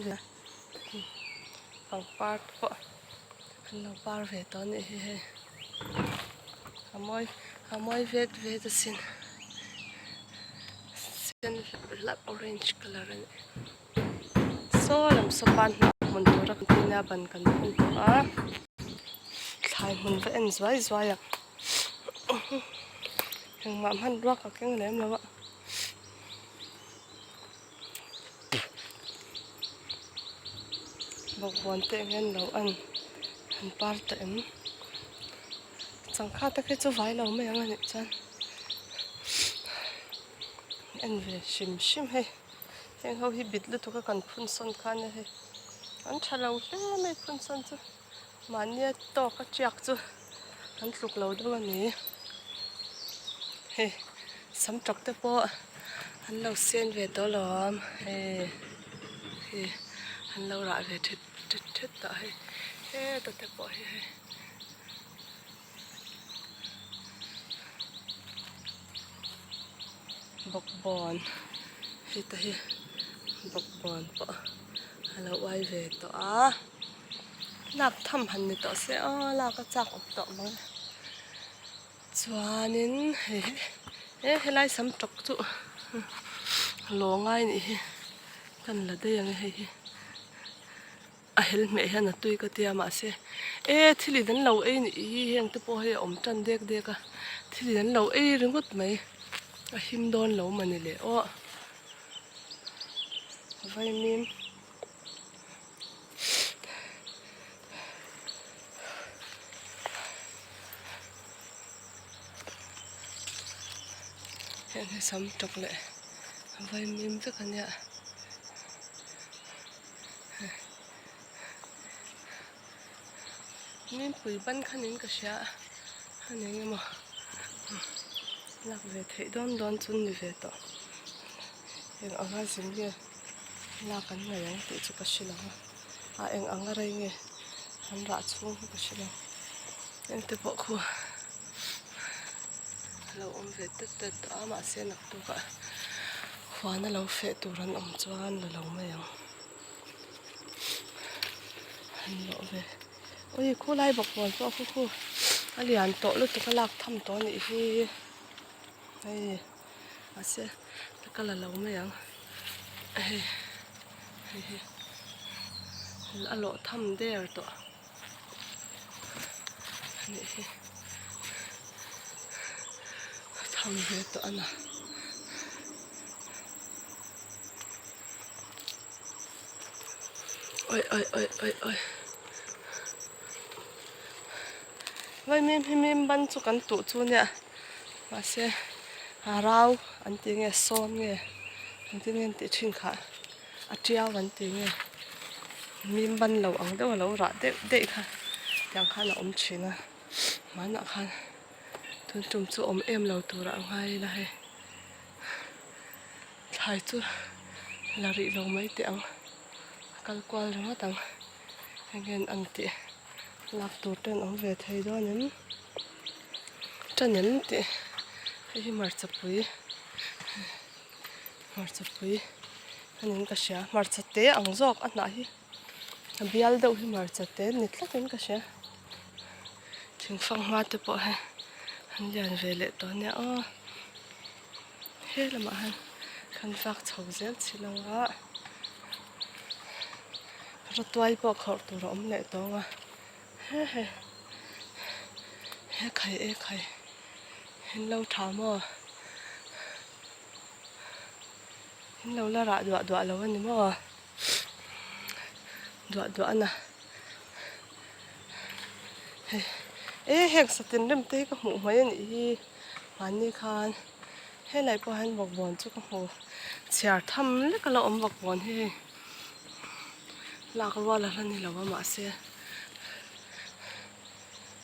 ve a pangpar te pawh an lo par ve tawh a nih hi hei a mawi a mawi vet vet asin sen hlap orange colour a ni saw lam saw pan hnah hmun tura kan tih nia ban kan phun tawh a thlai hmun va en zuai zuai ang engmah hmanrua ka keng lem lo a. Bawkbawn te eng hian lo an an par tawh em changkha te khi chu vai lo mai ang a nih chuan en ve hrim hrim hei heng ho hi bit lutuk a kan phun sawn kha ania hei an tha lo hle mai phun sawn chu mahnia tawk a tiak chu an tluk lo deuh a ni hei sam tawk te pawh an lo sen ve tawh alawm hei hei an lo rah ve thet thet thet tawh hei heta te pawh hi hei. Bawkbawn heta hi bawkbawn pawh a lo uai ve tawh a lak tham han ni tawh se aw lak a chak awm tawh mai chuanin hei hi he helai sam tawk chu lawngai nih hi kan la daih ang e hei hi. A hel hmeh hian a tui ka tia mahse e thil in an lo ei nih hi heng te pawh hei a awm tan dek dek a thil in an lo ei ringawt mai a him dawn lo mawni le aw vaimim heng hi sam tawk leh vaimim vek a nia. Mimpui ban kha niin ka hria a a ni eng emaw lak ve theih dawn dawn chu ni ve tawh eng anga zin nge lak an ngaih ang tih chu ka hre lo a a eng anga rei nge an rah chhung hi ka hre lo engte pawh khu a lo awm ve tet tet tawh a mahse naktukah huan a lo feh tur an awm chuan la lo mai ang han lawh ve ui khulai bawk bawn pawh khu khu a lian tawh lutuk a lak tham tawh a nih hi hei mahse ka la lo mai ang hei hei hi a lawh tham der tawh a nih hi a tham ve tawh a na. Oi oi oi oi oi Vaimim hi mim ban chu kan tuh chu nia mahse a rau an tih nge sawn nge engtin nge an tih thin kha a tiau an tih nge mim ban lo ang deuh a lo rah deuh daih kha tiang khan a awm thin a hmanah khan tun tum chu awm em lo turah a ngai ila hei. Thlai chu la rih lo mai teh ang a kal kual ringawt ang heng hian an tih lak tur te an awm ve thei dawn em tan em tih hei hi hmarcha pui hmarcha pui a niin ka hria hmarcha te ang zawk a hnah hi a bial deuh hi hmarcha te ni tlat in ka hria thingfanghma te pawh hei an lian ve leh tawh ania aw. He lamah hian kan vak chho zel thin ang a rawtuai pawh khawrh tur a awm leh tawng a he he he khai e khai in lo tha maw in lo la rah duah duah lo a ni maw duah duah a na hei e heng satin rem te hi ka hmuh mai a nih hi. Mahni khan helai pawh hian bawkbawn chu ka hmu chhiar tham lek a la awm bawkbawn hi hei lak rual a hla ni lo a mahse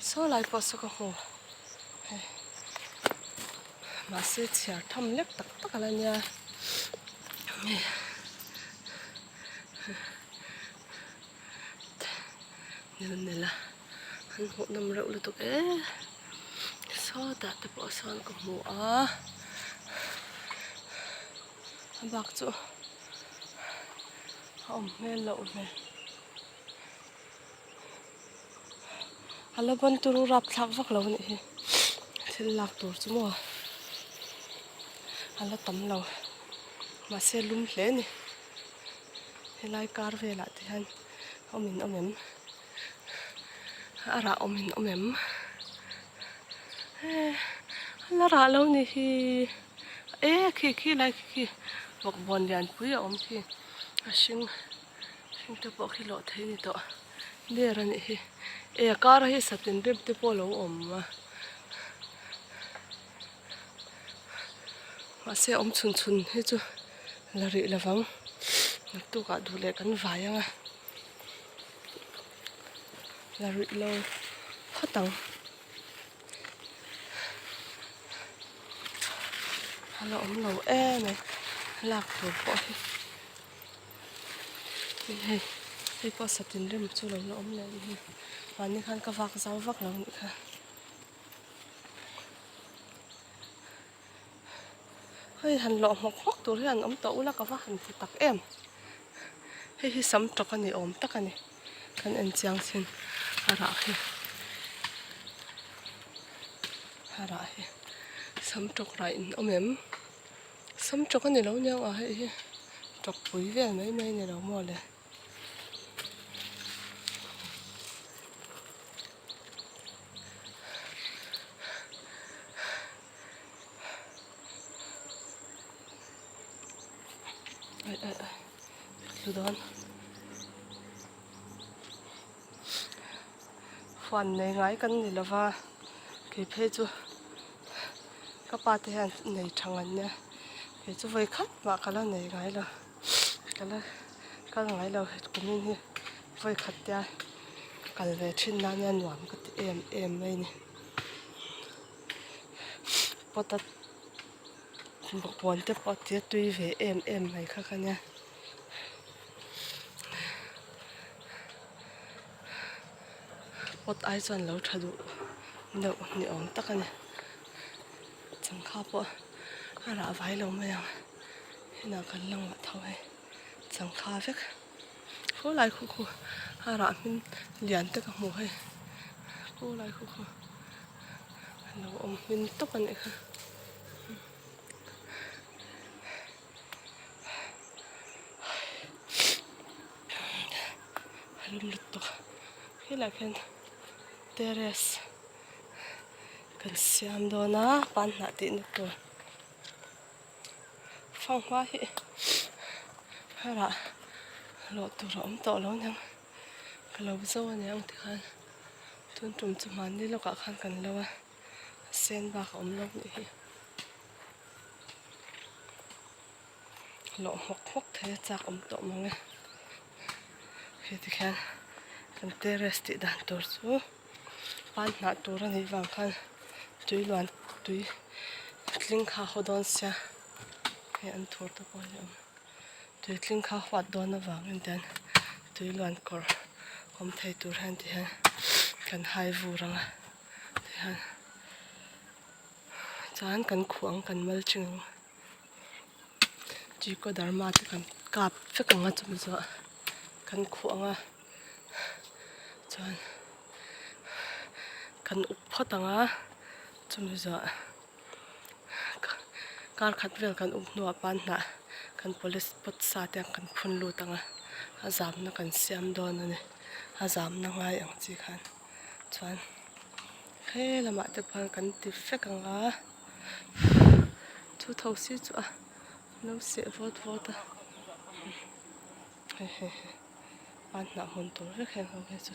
saw lai pawh saw ka hmu hei mahse chhiar tham lek tak tak a la nia hei nel nel a an hmuh nawm reuh lutuk e. Sawtah te pawh sawn ka hmu a a bak chu a A awm hmel loh ve. A la ban turu rapthlak vak lo a nih hi. Thil lak tur chu maw a la tam lo. Mahse lum hle a ni. Helai kar velah te hian awm in awm em? A rah awm in awm em? He a la rah lo ni hi e khi khi lai khi khi bawkbawn lianpui a awm khi a hring hring te pawh khi lawh thei a ni tawh der a nih hi e a kar hi satin rem te pawh a lo awm a mahse awm chhun chhun hi chu la rih lovang naktukah duh leh kan vai ang a. La rih lo phawt ang. A la awm lo em mai lak tur pawh hi hei hei pawh satin rem chu lo la awm leh a nih hi mahni khan ka vak zau vak lo a nih kha. Hei han lawh hmawk hmawk tur hian awm tawh ula ka va han ti tak em. Hei hi sam tawk a ni awm tak a ni. Kan en chiang chin a rah hi. A rah hi sam tawk rah in awm em? Sam tawk a ni lo nia aw hei hi tawk pui vel mai mai a ni lo maw le. Ai ai ai thlu dawn huan nei ngai kan ni lo va kei phei chu ka pa te hian nei tha ngan nia kei chu vawi khat mah ka la nei ngai lo ka la kal ngai lo kumin hi vawi khat tia ka kal ve thin nan hian nuam ka ti em em mai a ni. Pot a bawkbawn te pawh tia tui ve em em mai kha kha nia. Pot ai chuan lo tha duh deuh ni awm tak a ni. Changkha pawh a rah vai lo mai ang inah kan la ngah tho hei changkha vek khawlai khu khu a rah hmin lian te ka hmu hei khawlai khu khu. A lo awm hmin tawp a nih kha. A lum lutuk helaiah khian terrace kan siam dawn a pan hnah tih na tur fanghma hi a rah lawh tur a awm tawh lo aniang ka lo zo a niang tikhan. Tun tum chu hmanni lawkah khan kan lo a, a sen bak a awm lo nih hi. Lawh hmawk hmawk thei a chak awm tawh mang e. Hei tikhian kan terrace tih dan tur chu pan hnah tur a nih vang khan tui luan tui tling kha a haw dawn sia hei an thur te pawh hi a awm. Tui tling kha huat dawn avangin ten tui luan kawr awm thei tur hian ti hian kan hai vur ang a ti hian chuan kan khuh ang kan mal ching ang trichoderma te kan kap vek ang a chumi zawh kan khuh ang a chuan kan up phawt ang a chumi zawh. Kar khat vel kan up hnuah pan hnah kan police pot sa te kan phun lut ang a a zamna kan siam dawn a ni a zamna ngai ang chi khan chuan he lamah te pawh kan ti vek ang a chu tho si chu a lo seh vawt vawt a hehehe pan hnah hmun tur vek heng ho hi chu.